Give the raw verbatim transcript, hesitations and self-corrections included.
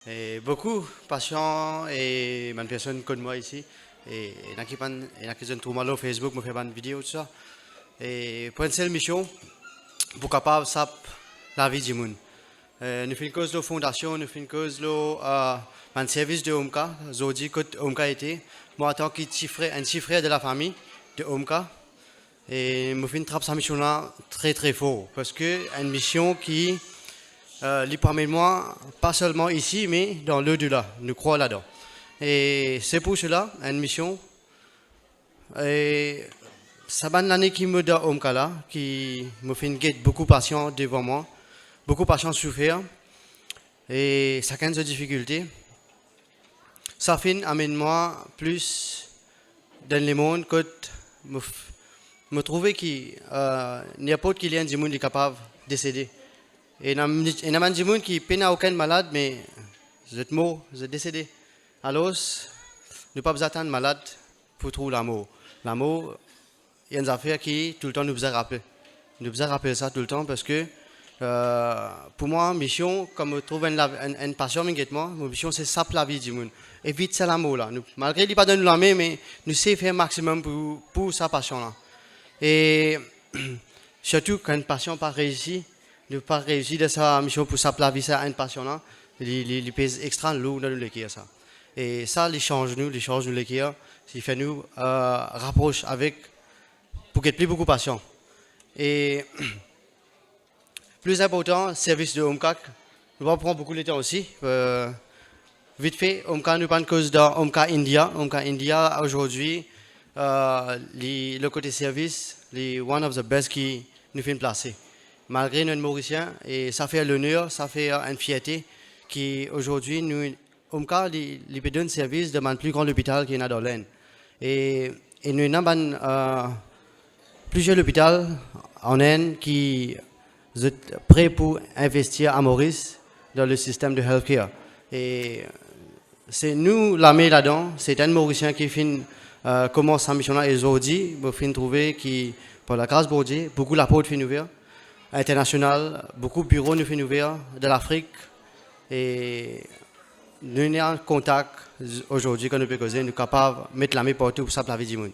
E boukou pasian e bann personn konn mwa isi. E ena ki bann, ena ki zot trouv mwa lor Facebook, mo fer bann video, tou sa. E pou enn sel mision, pou kapav sap lavi dimoun. E nou finn koz lor fondasion, nou finn koz lor, eh, bann servis de Omka, zordi kot Omka ete. Mwa, antan ki ti frer, enn ti frer de lafami de Omka, e mo finn trap sa mision la tre, tre for, parski enn mision ki, eh, li pou amenn mwa pa selman isi, me dan lodela, nou krwar ladan. E se pou sela, enn mision, e sa bann lane ki mo dan Omka la, ki mo finn get boukou pasian devan mwa, boukou pasian soufer, e sakenn zot difikilte, sa finn amenn mwa plis dan lemond kot mo f-, mo trouve ki, eh, ninport ki ler enn dimoun li kapav desede. Ena, ena bann dimoun ki pena okenn malad, me zot mor, zot desede. Alor, nou pa bizin atann malad pou trouv lamor. Lamor, enn zafer ki toultan nou bizin rapel. Nou bizin rapel sa toultan parski, eh, pou mwa, mision, kan mo trouv enn la-, enn, enn pasian vinn get mwa, mo mision se sap lavi dimoun. Evit sa lamor la. Nou, malgre li pa donn nou lame, me nou sey fer maximum pou, pou sa pasian la. E sirtou kan enn pasian pa reisi, nou pa reisi dan sa mision pou sap lavi sa enn pasian la, li, li, li pez extra lour dan nou leker sa. E sa, li sanz nou, li sanz nou leker, li fer nou, eh, rapros avek, pou get pli boukou pasian. E pli inportan, servis de Omka, nou pa pran boukou letan osi. Eh, vit fe, Omka, nou pa'nn koz dan Omka India. Omka India, zordi, eh, li, lor kote servis, li one of the best ki nou finn plase. Malgre nou enn Morisien, e sa fer loner, sa fer enn fierte ki zordi nou, Omka, li, li pe donn servis dan bann pli gran lopital ki ena dan Lenn. E, e nou ena bann, eh, plizier lopital an Enn ki zot pre pou investir a Moris dan le sistem de healthcare. E se nou lame ladan, se enn Morisien ki finn, eh, koumans sa mision la, e zordi, mo finn trouve ki, par lagras Bondie, boukou laport finn ouver, internasional, boukou biro nou finn ouver, dan Lafrik, e nou ena kontak, z-, zordi, kan nou pe koze, nou kapav met lame partou pou sap lavi dimoun.